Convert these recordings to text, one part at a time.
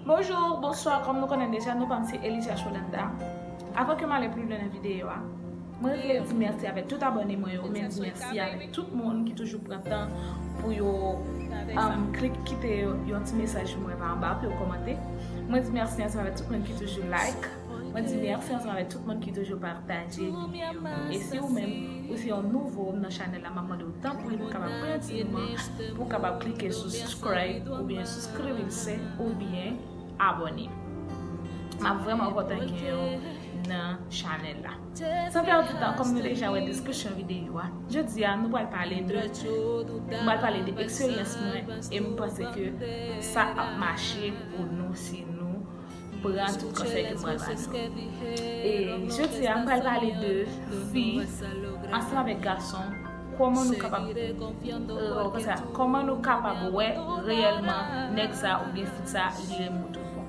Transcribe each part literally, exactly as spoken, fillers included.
Bonjou, bonswa, kòm nou konnen deja, non pa m se Elisa Cholanda. Avan ke m ale pli lwen nan videyo a, mwen vle di mèsi avèk tout abòne mwen yo, mwen di mèsi avèk tout moun ki toujou pran tan pou yo um, klik kite yon ti mesaj pou mwen pa anba, pou yo kòmante. Mwen di mèsi ansanm avèk tout moun ki toujou like. Mwen di mèsi ansanm avèk tout moun ki toujou pataje videyo yo. E si ou menm, ou se yon nouvo nan chanèl la, m ap mande w tanpri pou kapab pran yon ti moman pou kapab klike sou subscribe oubyen subscribe oubyen abòne. M ap vrèman kontan gen w nan chanèl la. San pèdi tan, kòm nou deja wè description videyo a, jodi a nou pral pale de, nou pral pale de eksperyans mwen e m panse ke sa ap mache pou nou si nou pran tout konsèy ke m pral ba nou. E jodi a, m pral pale de fi ansanm avèk gason, kòman nou kapab, euh, konsa, kòman nou kapab wè reyèlman nèg sa oubyen fi sa li renmen w tout bon.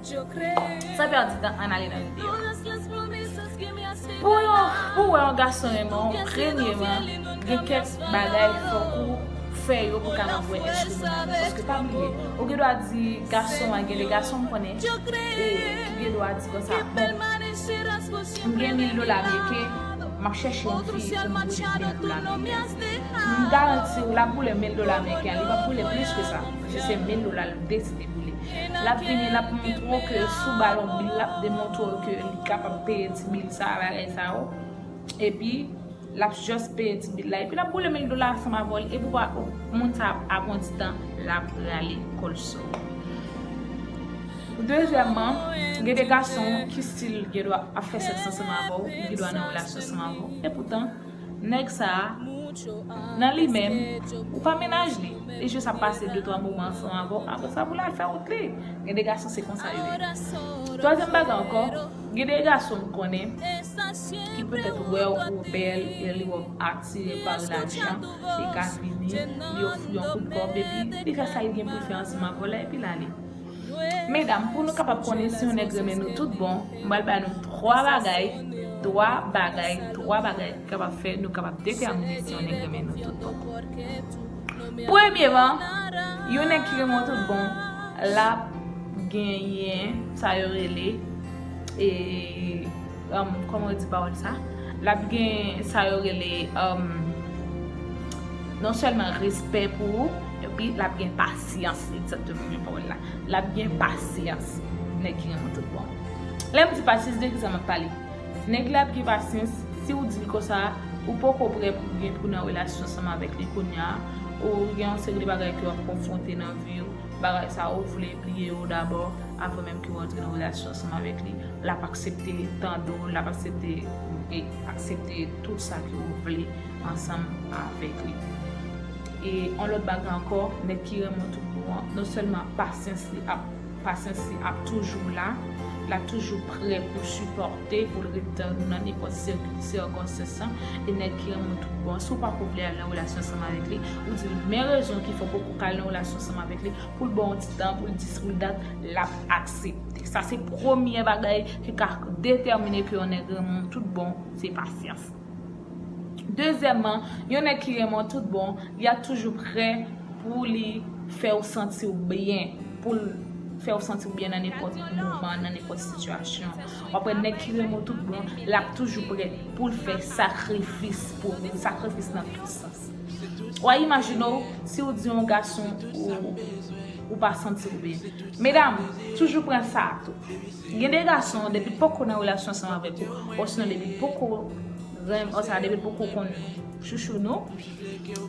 San pèdi tan, ann ale nan videyo a. Pou yon, pou wè yon gason renmen w, premyeman, gen kèk bagay fòk ou fè yo pou kapab wè èske moun nan renmen w. Paske pa bliye, ou gen dwa di gason an, gen de gason m konnen, e ki gen dwa di konsa, bon, m gen mil dola ameriken, m ap chèche yon fi pou m boule mil dola ameriken. M garanti w, l ap boule mil dola ameriken an, li p ap boule plis ke sa. Paske se mil dola l deside boule. L ap vini, l ap montre w ke si w ba l yon bil, l ap demontre w ke li kapab peye ti bil sa, bagay sa yo. Epi, l ap just peye ti bil la. Epi, l ap boule mil dola ansanm avè w. Epi, w pa, moun sa ap, ap yon ti tan, l ap rale kò l sou ou. Dezyèmman, gen de gason ki still gen dwa ap fè sèks ansanm avè w, gen dwa nan relasyon ansanm avè w. Epoutan, nèg sa a, nan li menm, ou pa mennaj li. Li jis ap pase de twa moman ansanm avè w, apre sa pou l al fè wout li. Gen de gason se konsa yo ye. Twazyèm bagay ankò, gen de gason m konnen ki petèt wè w ou bèl, e li wè w atire pa lajan, li ka vini, li ofri yon kout kòb, epi li fè sa li gen pou l fè ansanm avè w la, epi l ale. Medam, pou nou kapab konnen si yon nèg renmen nou tout bon, m pral ba nou twa bagay, twa bagay, twa bagay ki kapab fè nou kapab detèmine si yon nèg renmen nou tout bon. Premyeman, yon nèg ki renmen w tout bon, l ap genyen sa yo rele, e, um, kòman yo di pawòl sa? L ap gen sa yo rele, um, non sèlman respè pou ou, epi l ap gen pasyans, egzakteman, men pawòl la. L ap gen pasyans, nèg ki renmen w tout bon. Lè m di pasyans, de ki sa m ap pale? Nèg la ap gen pasyans, si w di l konsa, ou poko prè pou gen pou nan relasyon ansanm avèk li kounye a, ou gen yon seri de bagay ke w ap konfwonte nan vi w, bagay sa ou vle bliye yo dabò, avan menm ke w antre nan relasyon ansanm avèk li, l ap aksepte tande w, l ap aksepte, e, aksepte tout sa ke w vle ansanm avèk li. E yon lòt bagay ankò, nèg ki renmen w tout bon an, non sèlman pasyans li ap, pasyans li ap toujou la, l ap toujou prè pou sipòte, pou l ret nan nenpòt sir-, sirkonstans, e nèg ki renmen w tout bon, si w pako vle al nan relasyon ansanm avèk li, ou di l men rezon ki fè w poko ka al nan relasyon ansanm avèk li, pou l ba w yon ti tan, pou l di, pou l dat, l ap aksepte. Sa se premye bagay ki ka detèmine ke yon nèg renmen w tout bon, se pasyans. Dezyèmman, yon nèg ki renmen w tout bon, li ap toujou prè pou li fè w santi w byen, pou l fè w santi w byen nan nenpòt moman, nan nenpòt sitiyasyon. W ap wè nèg ki renmen w tout bon, l ap toujou prè pou l fè sakrifis pou ou, sakrifis nan tout sans. W a imajine w, si w di yon gason ou, ou pa santi w byen. Medam, toujou pran sa tou. Gen de gason, depi l poko nan relasyon ansanm avèk ou, osinon depi l poko renmen, oswa depi l poko konn chouchou nou,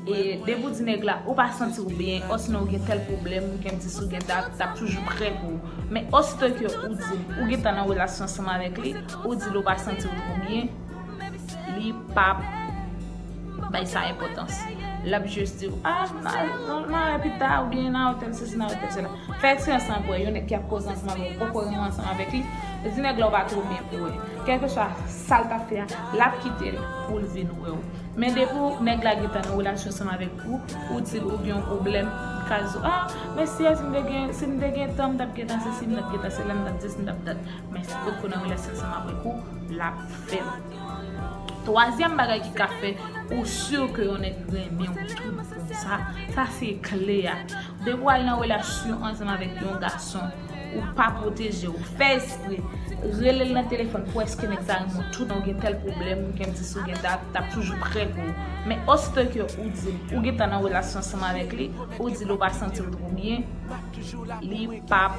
e depi w di nèg la, ou pa santi w byen, osinon ou gen tèl pwoblèm, ou gen dis, ou gen dat, l ap toujou prè pou ou. Men osito ke ou di l, ou gentan nan relasyon ansanm avèk li, ou di l ou pa santi w twò byen, li p ap bay sa enpòtans. L ap jis di w, a, n a, n a, n a wè pita, oubyen n a wè tèl sesi, n a wè tèl sela. Fè eksperyans lan pou wè, yon nèg ki ap koze ansanm avè w, poko renmen ansanm avèk li, di nèg la ou pa twò byen pou wè. Kèlkeswa sa l t ap fè a, l ap kite l pou l vin wè w. Men depi w, nèg la gentan nan relasyon ansanm avèk ou, ou di l ou gen yon pwoblèm, li ka di w, a, men si, si m te gen, si m te gen tan, m t ap gentan sesi, m t ap gentan sela, m t ap dis, m t ap dat. Men si poko nan relasyon ansanm avèk ou, l ap fè l. Twazyèm bagay ki ka fè ou si ke yon nèg renmen w tout bon, sa, sa se kle a. Depi w al nan relasyon ansanm avèk yon gason, ou pa pwoteje, ou fè espre, rele l nan telefòn pou èske nèg sa renmen w tout, ou gen tèl pwoblèm, ou gen dis, ou gen dat, t ap toujou prè pou ou. Men osito ke ou di l, ou gentan nan relasyon ansanm avèk li, ou di l ou pa santi w twò byen, li p ap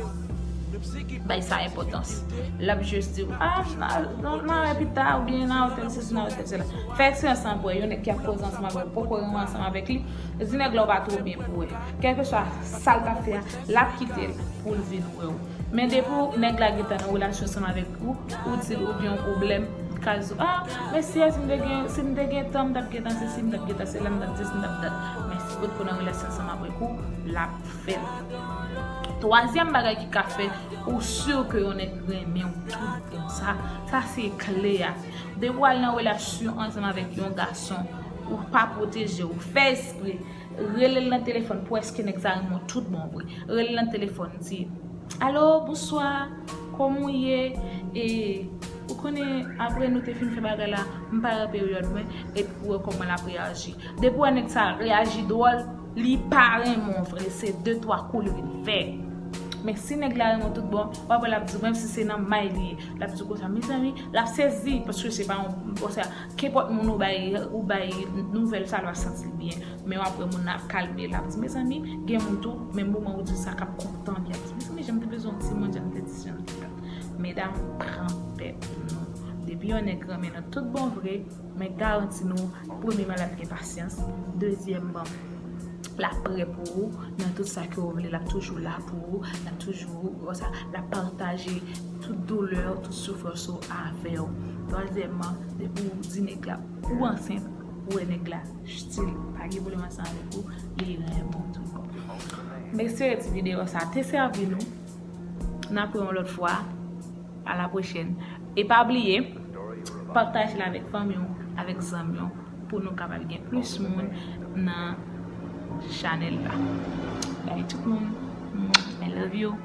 bay sa enpòtans. L ap jis di w, ah, n a, n a wè pita, oubyen n a wè tèl sesi, n a wè tèl sela. Fè eksperyans lan pou wè, yon nèg ki ap koze ansanm avè w, poko renmen ansanm avèk li, di nèg la ou pa twò byen pou wè. Kèlkeswa sa l t ap fè a, l ap kite l pou l vin wè w. Men depi w, nèg la gentan nan relasyon ansanm avèk ou, ou di l ou gen yon pwoblèm, ka di w, ah, men si, si m te gen, si m te gen tan, m t ap gentan sesi, m t ap gentan sela, m t ap sesi, m t ap dat. Men si potko nan relasyon ansanm avèk ou, l ap fè l. Twazyèm bagay ki ka fè ou si ke yon nèg renmen w tout bon, sa, sa se kle a. Depi w al nan relasyon ansanm avèk yon gason, ou pa pwoteje, ou fè espre, rele l nan telefòn pou èske nèg sa renmen w tout bon vre. Rele l nan telefòn, di, alo, bonswa, kòman w ye? E, ou konnen, apre nou te fin fè bagay la, m pa nan peryòd mwen, epi pou wè kòman l ap reyaji. Depi w wè nèg sa reyaji dwòl, li pa renmen w vre, se de twa kou li vin fè. Men si nèg la renmen w tout bon, w ap wè l ap di w, menm si se nan may li ye, l ap di w konsa, mezanmi, l ap sezi, paske se pa yon, bon, sa, kenpòt moun ou bay, ou bay nouvèl sa, l ap santi l byen. Men w ap wè moun nan ap kalme, l ap di, mezanmi, gen moun tou, menm moman ou di sa, k ap kontan, li ap di, mezanmi, jan m te bezwen yon timoun, jan m te di, jan m te dat. Medam, pran tèt nou. Depi yon nèg renmen nou tout bon vre, men garanti nou, premyèman, l ap gen pasyans. Dezyèmman, l ap prè pou ou nan tout sa ke w vle, l ap toujou la pou ou, l ap toujou, konsa, l ap pataje tout doulè w, tout soufrans ou avè w. Twazyèmman, depi w di nèg la ou ansent, ou wè nèg la still pa gen pwoblèm ansanm avèk ou, li renmen w tout bon. M espere ti videyo sa te sèvi nou. N ap wè yon lòt fwa. A la pwochèn. E pa bliye, pataje l avèk fanmi w, avèk zanmi w, pou nou kapab gen plis moun nan chanèl la. Bye tout moun. I love you.